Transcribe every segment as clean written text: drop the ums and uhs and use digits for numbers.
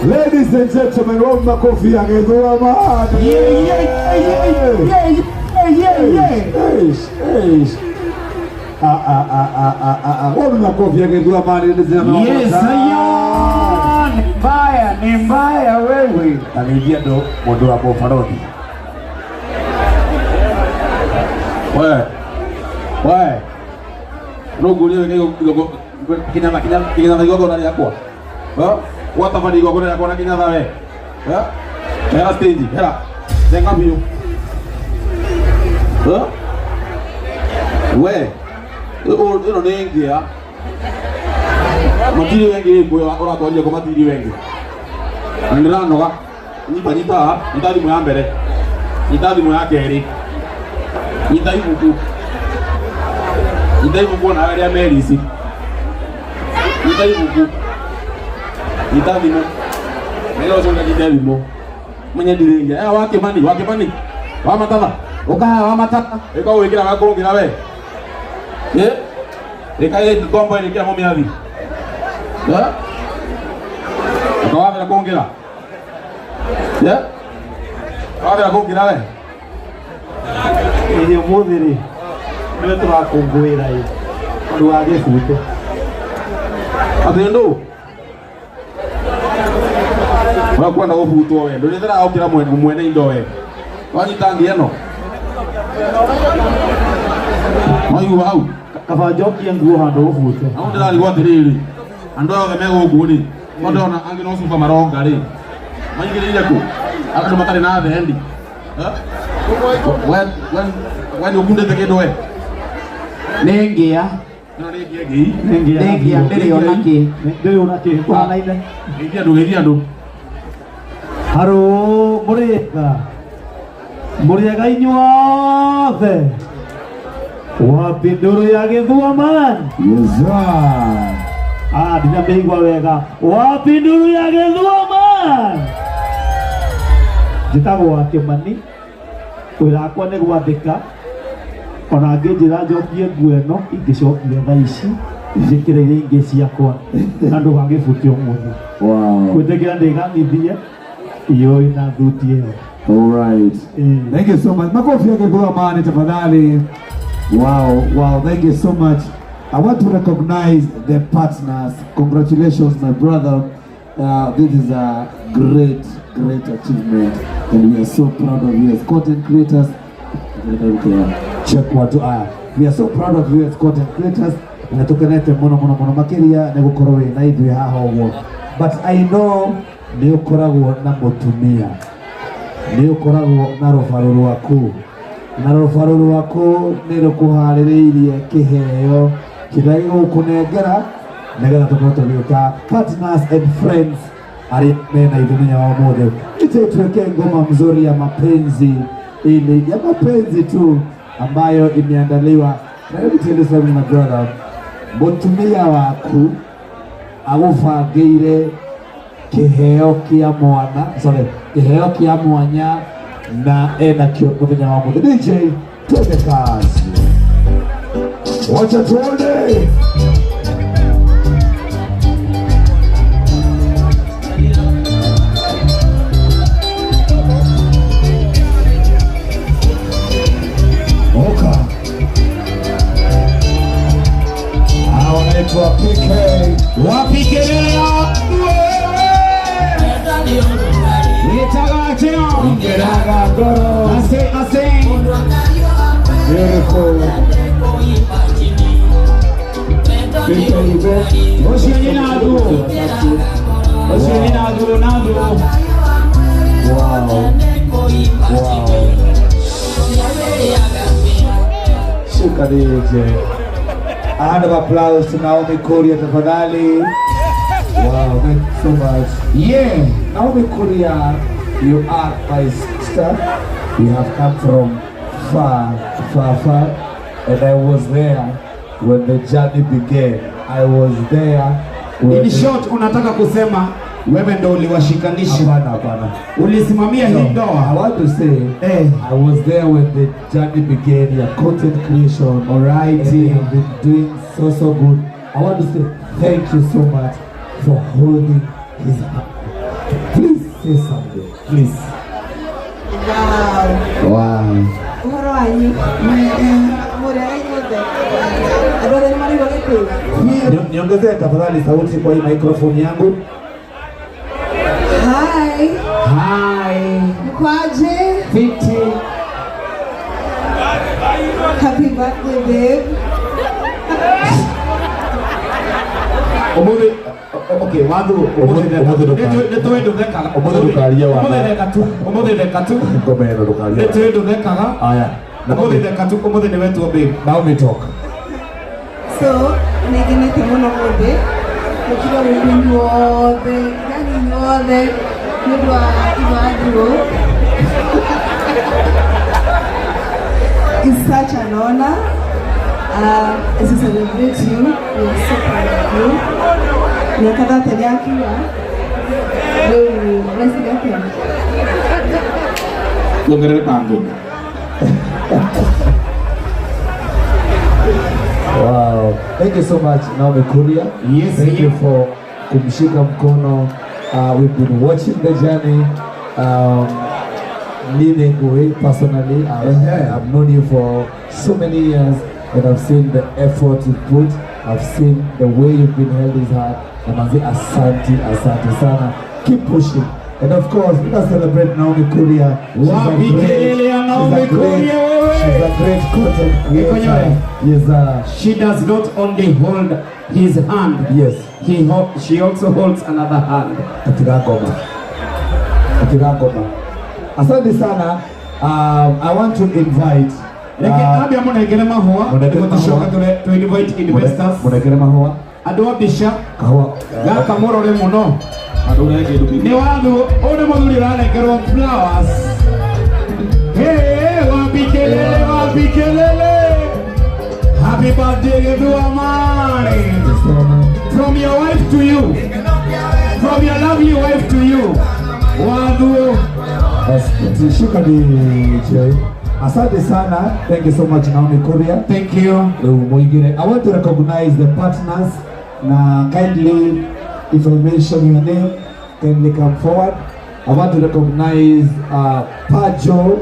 Ladies and gentlemen, wapi makofi ya Gĩthua man. Yeah, yeah, yeah, yeah. Eish, eish. Ah, ah, ah, ah, ah, ah, ah. Wapi makofi ya Gĩthua man, ladies and gentlemen. Yes, aya. Ni mbaya, ni mbaya wewe. Agĩithia andũ mũndũ wa mũbarothi. We we rũngurio kinyatha kinyatha igongona rĩakwa. Watabania igongona rĩakwa na kinyatha we. Hera stage, hera thenga biũ. We ĩno nĩ ngĩa matiri wengi ũratwarire kũ matiri wengi na ndĩranoga. Nyita, nyita, nyita thimũ ya mbere, nyita thimũ ya kerĩ, nyita ibuku, nyita ibuku ona rĩa meri ici, nyita ibuku, nyita thimũ nĩgetha ũcoke nyite thimũ menye ndirĩngia. Eh, wa Kĩmani, wa Kĩmani, wa Matatha. Ũkaha wa Matatha. Ĩka gwĩkĩra gakũngĩra we. Eh, ĩka ĩ ngombo ĩrĩkĩra mũmĩathi. Eh, ũkawabĩra kũngĩra. Eh, wabĩra kũngĩra we. Ĩĩ, ũmũthĩ rĩ nĩwe tũrakũngũĩra ĩ ũndũ wa gĩbuto. Atĩ ndũ we kwenda gũbutwo we ndũrĩthera ũkĩra mwene mwene indo we wanyita ngi ĩno waigua hau. Kaba njokie nguo handũ ũbute. Na ndĩrarigwo atĩrĩrĩ, andũ aya othe me gũkũ rĩ, no ndĩrona angĩ no cuba maronga rĩ, maingĩrĩire kũ andũ matarĩ na thendi? Eh? We we we nĩ ũkundĩte kĩndũ we? Nĩ ngĩa. Ĩno nĩ ngi ĩngĩ. Nĩ ngĩa. Nĩ ngĩa ndĩrĩ ona kĩ. Ndĩrĩ ona kĩ kũhanaine. Geithia andũ, geithia andũ. Harũ mũrĩega, mũrĩega inyuothe, wapi ndũrũ ya Gĩthua man? Yes, sir. Ah, ndinamĩigua wega. Wapi ndũrũ ya Gĩthua man? Njĩtagwo wa Kĩmani, wĩra wakwa nĩ gwathĩka. Ona ngĩnjĩra njokie nguo ĩno, ingĩcokia thaa ici njĩkĩre iria ingĩ ciakwa na ndũgagĩbute ũmũthĩ. Gwĩtĩkĩra ndĩgang'ithie yũĩ na thuti ĩyo. All right. Ĩĩ. Thank you so much. Makofi yake kwa amani tafadhali. Wow, thank you so much. I want to recognize the partners. Congratulations, my brother. This is a great, great achievement, and we are so proud of you as content creators. Check watu aya. We are so proud of you as content creators. Na tukenete muno muno muno makiria nĩ gũkorwo wĩ na ithuĩ haha ũguo. But I know nĩ ũkoragwo na mũtumia, nĩ ũkoragwo na rũbaru rwaku, na rũbaru rwaku nĩ rũkũharĩrĩirie kĩheo kĩrĩa gĩgũkũnengera nĩgetha tũkorwo tũgĩũka partners and friends arĩa mena ithuĩ mũthenya wa ũmũthĩ. Ite tuwekee ngoma mzuri ya mapenzi, ili ya mapenzi tu ambayo imeandaliwa na let me tell you something, my brother, mũtumia waku agũbangĩire kĩheo kĩa mwana, sorry, kĩheo kĩa mwanya na enakĩo mũthenya wa mũthĩ. DJ, twende kazi, wacha tuone. Oka. Hawa wanaitwa PK. Wapi kelele ya wewe? Wĩtaga atĩa? Ngeraga ngoro. Ase ase. Beautiful. PK Ibe. Ũcio nĩ nathuo. Ũcio nĩ nathuo nathuo. Wow. Shuka DJ. A round of applause to Naomi Kuria tafadhali. Wow, thank you so much. Naomi Kuria, you are my sister. You have come from far, far, far. And I was there when the journey began. I was there when In short, unataka kusema wewe ndo uliwashikanisha. Hapana, hapana. Ulisimamia hii No, I ndoa. want to say Eh. I was there when the journey began, your content creation. Alright. And they have been doing so, so good. I want to say thank you so much for holding his hand. Please say something, please. Wow. Wow. Ũhoro wanyu mũrĩega inyuothe, andũ othe nĩ maraigua gĩkũyũ. Niongezee tafadhali sauti kwa hii microphone yangu. Hi. Hi. Mkwaje? Fiti. Happy birthday, babe. Umuthi, okay, wathu. Umuthi Nĩ tũĩ ndũthekaga. Umuthi ndũkarie wana. Umuthi theka tu, umuthi theka tu. Ngoma ĩno ndũkarie. Nĩ tũĩ ndũthekaga. Aya. Umuthi theka tu, umuthi nĩ wetwo babe. Naomi, talk. So nĩngenete mũno mũthĩ gũkira gũkũ inyuothe, yani inyuothe, nĩ ũndũ wa Iwathuo. It's such an honor. As we celebrate you, we are so proud of you. Miaka 30 yakinya rĩu, ũreciria atĩa? Tuongerere kango. Wow. Thank you so much, Naomi Kuria. Yes, Thank you for kumshika mkono. We've been watching the journey. Nini Ngui, personally, I've known you for so many years and I've seen the effort you've put. I've seen the way you've been held his heart. Na manzi, asante, asante sana. Keep pushing. And of course, let us celebrate Naomi Kuria. She's a Wapi great- kelele ya Naomi she's a great- Kuria wewe? She's a great content creator. Gikonyoe. Yes, She does not only hold his hand. Yes. She also holds another hand. Katika ngoma. Katika ngoma. Asante sana. I want to invite Reke ambia mũnengere mahũa. Mũnengere Nĩguo tũcoke mahũa. tũ invite investors. Mũnengere mahũa. Andũ a mbica Kahũa. gaka mũrore mũno. Andũ ũrĩa kĩndũ kĩngĩ. Nĩ wathu ũyũ nĩ mũthuri ũranengerwo flowers. Hey, wapi kelele, wapi kelele. Happy birthday, Githuamani. Sana. From your wife to you. From your lovely wife to you. Wathu. Asante. Shika DJ. Asante sana. Thank you so much, Naomi Kuria. Thank you. Rĩu mũingĩre. I want to recognize the partners na kindly, if I mention your name, kindly come forward. I want to recognize Pajo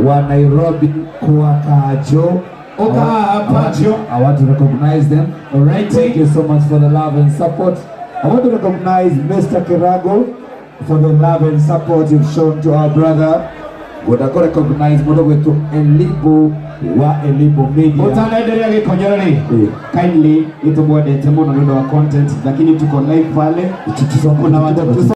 wa Nairobi kwa Kajo. Oka, Pajo. I want to recognize them. Alrighty. Thank you so much for the love and support. I want to recognize Mr. Kirago for the love and support you've shown to our brother. Ngwenda recognize mũndũ gwĩtwo Elibo wa Elibo Media. Ũtanenderea gĩkonyoro rĩ, Eh. kindly nĩtũmwendete mũno nĩ ũndũ wa content, lakini tuko live pale, kuna watu.